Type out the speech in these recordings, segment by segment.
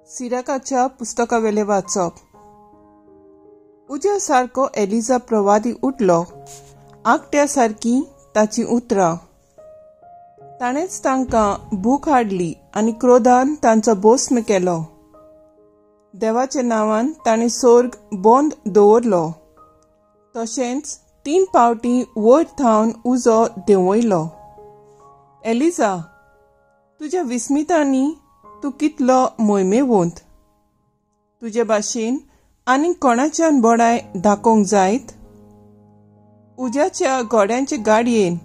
सिराकाच्या पुस्तकावेले वाचप. उज्या सारको एलिजा प्रवादी उठलो, आकट्या सारकी ताची उतरां. ताणेंच तांकां भूक हाडली आनी क्रोधान तांचो भस्म केलो. देवाच्या नांवान ताणें सोर्ग बंद दवरलो, तशेंच 3 पावटी वयर थावन उजो देंवयलो. एलिजा, तुज्या विस्मितांनी तूं कितलो मोहिमेवंत. तुजे भाशेन आनीक कोणाच्यान बडाय दाखोवंक जायत? उज्याच्या घोड्यांचे गाडयेन,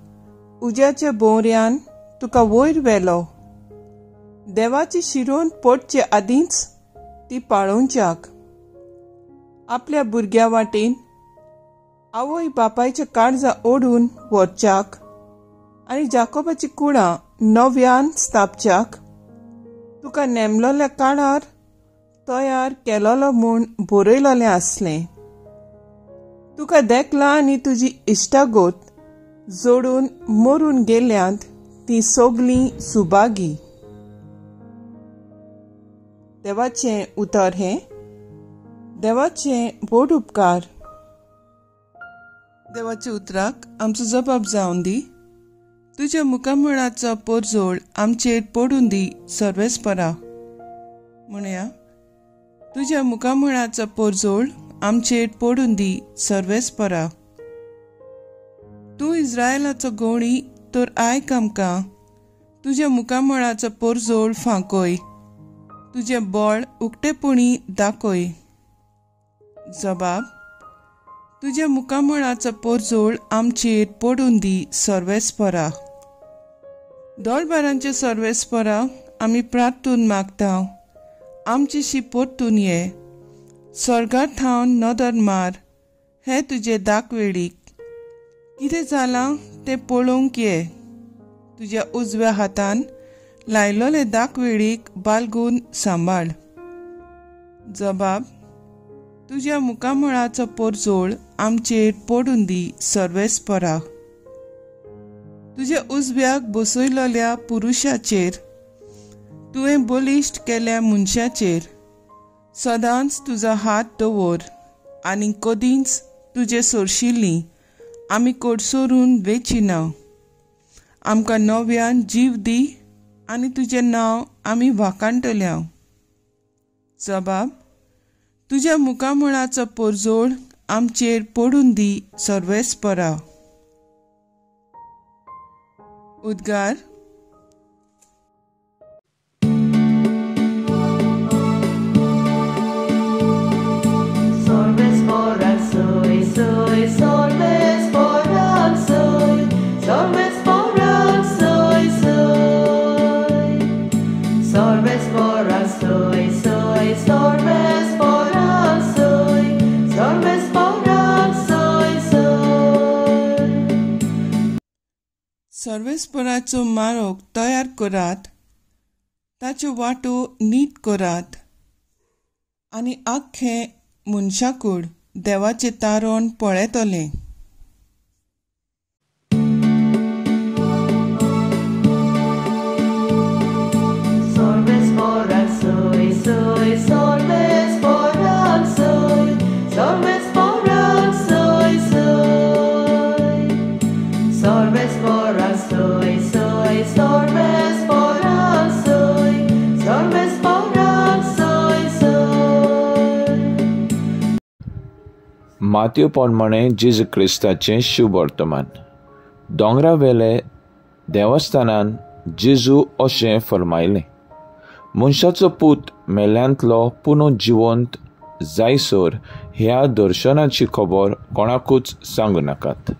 उज्याच्या भोंवऱ्यान तुका वयर व्हेलो. देवाची शिरोन पडचे आदींच ती पाळोवच्याक. आपल्या भुरग्या वाटेन आवय बापायच्या काळजां ओडून व्हरच्याक आनी जाकोबाची कुळां नव्यान स्थापच्याक तुका नेमलोल्या काळार तयार केलोलो म्हूण बरयलोलें आसलें. तुका देखला आनी तुजी इश्टागत जोडून मरून गेल्यांत ती सगळीं सुभागी. देवाचें उतर हें. देवाचें व्हड उपकार. देवाच्या उतराक आमचो जबाब जावन दी. तुज्या मुखामळाचो पोरजोळ आमचेर पडून दी सर्वेस्परा. म्हणया, तुज्या मुखामळाचो पोरजोळ आमचेर पडून दी सर्वेस्परा. तूं इस्रायलाचो गोणी तर आयक आमकां. तुज्या मुखामळाचो पोरजोळ फांकय, तुजें बळ उक्तेपणी दाखय. जबाब, तुज्या मुखामळाचो पोरजोळ आमचेर पडून दी सर्वेस्परा. दोळबारांचे सर्वेस्परा, आमी प्रार्थून मागता, आमचेशी परतून ये. स्वर्गार थावन नदर मार, हे तुजे दाखवेळीक कितें जालां तें पळोवंक ये. तुज्या उजव्या हातान लायलोले दाखवेळीक बालगून सांबाळ. जबाब, तुज्या मुखामळाचो पोरजोळ आमचेर पडून दी सर्वेस्परा. तुज्या उजव्याक बसयलोल्या पुरुशाचेर, तुवें बलिश्ट केल्या मनशाचेर सदांच तुजो हात दवर आनी कदींच तुजे सोरशिल्ली आमी कोडसोरून वेचिना. आमकां नव्यान जीव दी आनी तुजें नांव आमी वाखाणटल्या. जबाब, तुज्या मुखामळाचो पोरजोळ आमचेर पडून दी सर्वेस्परा. उद्गार. सर्वेस्पराचो मारोग तयार करात, ताच्यो वाटो नीट करात आनी आख्खें मनशाकूड देवाचें तारण पळयतलें. मातयो प्रमाणे जेजू क्रिस्ताचें शुभवर्तमान. दोंगरावेले देवस्थानान जेजू अशें फर्मायलें, मनशाचो पूत मेल्यांतलो पुनः जिवंत जायसर ह्या दर्शनाची खबर कोणाकूच सांगू नाकात.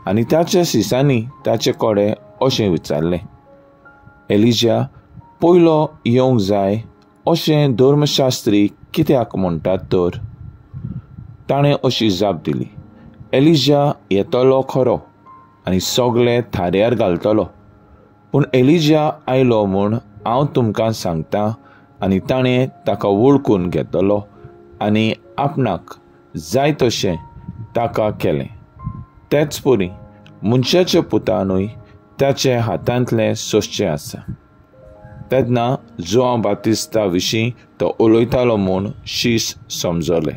आनी ताच्या सिसांनी ताचे कडेन अशें विचारलें, एलिजा पयलो येवंक जाय अशें धर्मशास्त्री कित्याक म्हणटात तर? ताणें अशी जाप दिली, एलिजा येतलो खरो आनी सगळें थाऱ्यार घालतलो, पूण एलिजा आयलो म्हूण हांव तुमकां सांगता आनी ताणें ताका वळखून घेतलो आनी आपणाक जाय तशें ताका केलें. तेच परी मनशाच्या पुतानूय ताचे हातांतलें सोंसचें आसा. तेन्ना जुआंव बातिस्ता विशीं तो उलयतालो म्हूण शीस समजले.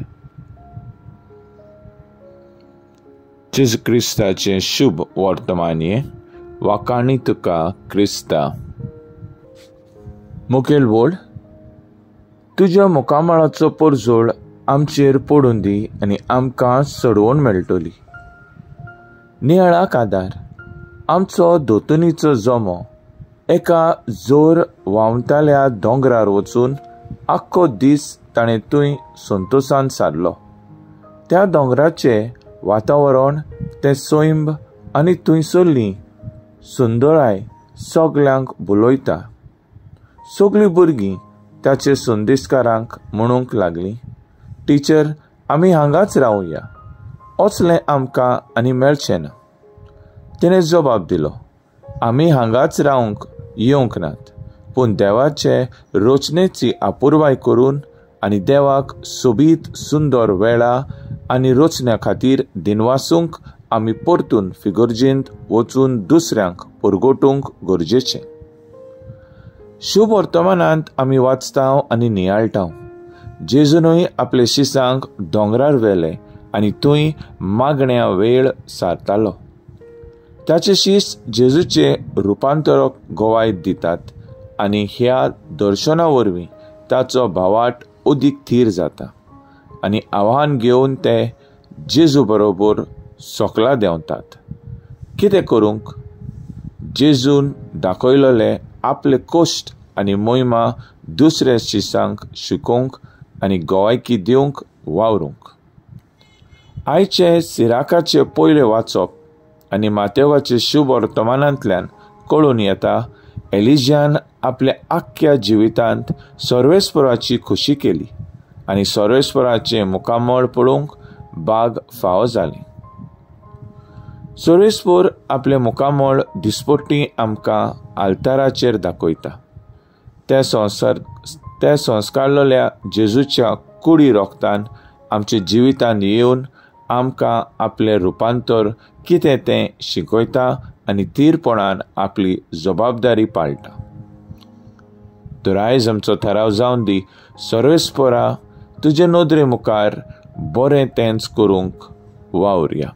जेजू क्रिस्ताचें शुभ वर्तमान हें. वाखाणी तुका क्रिस्ता. मुखेल वोड, तुज्या मुखामळाचो परजोळ आमचेर पडून दी आनी आमकां सडवण मेळटली. नियाळाक आदार, आमचो दोतोनीचो जमो एका जोर व्हांवताल्या दोंगरार वचून आख्खो दीस ताणें थंय संतोशान सारलो. त्या दोंगराचें वातावरण, तें सैम आनी थंयसरली सुंदराय सगल्यांक भुलयता. सगळीं भुरगीं ताचे संदेशकारांक म्हणूंक लागलीं, टिचर, आमी हांगाच रावया, असलें आमकां आनी मेळचें ना. तिणें जबाब दिलो, आमी हांगाच रावंक येवंक नात, पूण देवाचे रचनेची अपुरबाय करून आनी देवाक सोबीत सुंदर वेळा आनी रचण्या खातीर दिनवासूंक आमी परतून फिगर्जेंत वचून दुसऱ्यांक परगटूंक गरजेचें. शुभ वर्तमानांत आमी वाचताव आनी नियाळटाव. जेजूनय आपले शिसांक दोंगरार व्हेले आनी थंय मागण्या वेळ सारतालो. ताचे शीस जेजूचे रुपांतरक गवाय दितात आनी ह्या दर्शना वरवीं ताचो भावाट अदीक थीर जाता आनी आव्हान घेवन ते जेजू बरोबर सकला देंवतात. कितें करूंक? जेजून दाखयलेले आपले कश्ट आनी मोहिमा दुसऱ्या शिसांक शिकोवंक आनी गवायकी दिवंक वावरूंक. आयचे सिराकाचे पयले वाचप आनी मातेवाचे शुभ वर्तमानांतल्यान कळून येता, एलिजान आपल्या आख्ख्या जिवितांत सर्वेस्पराची खोशी केली आनी सर्वेस्पराचें मुखामळ पळोवंक बाग फावो जाली. सर्वेस्पर आपलें मुखामळ दिसपट्टी आमकां आल्ताराचेर दाखयता. ते संस्कारलेल्या जेजूच्या कुडी रोगतान आमच्या जिवितांत येवन आमकां आपलें रुपांतर कितें तें शिकयता आनी थीरपणान आपली जबाबदारी पाळटा. तर आयज आमचो थाराव जावन दी, सर्वेस्परा तुजे नदरे मुखार बरें तेंच करूंक वावरया.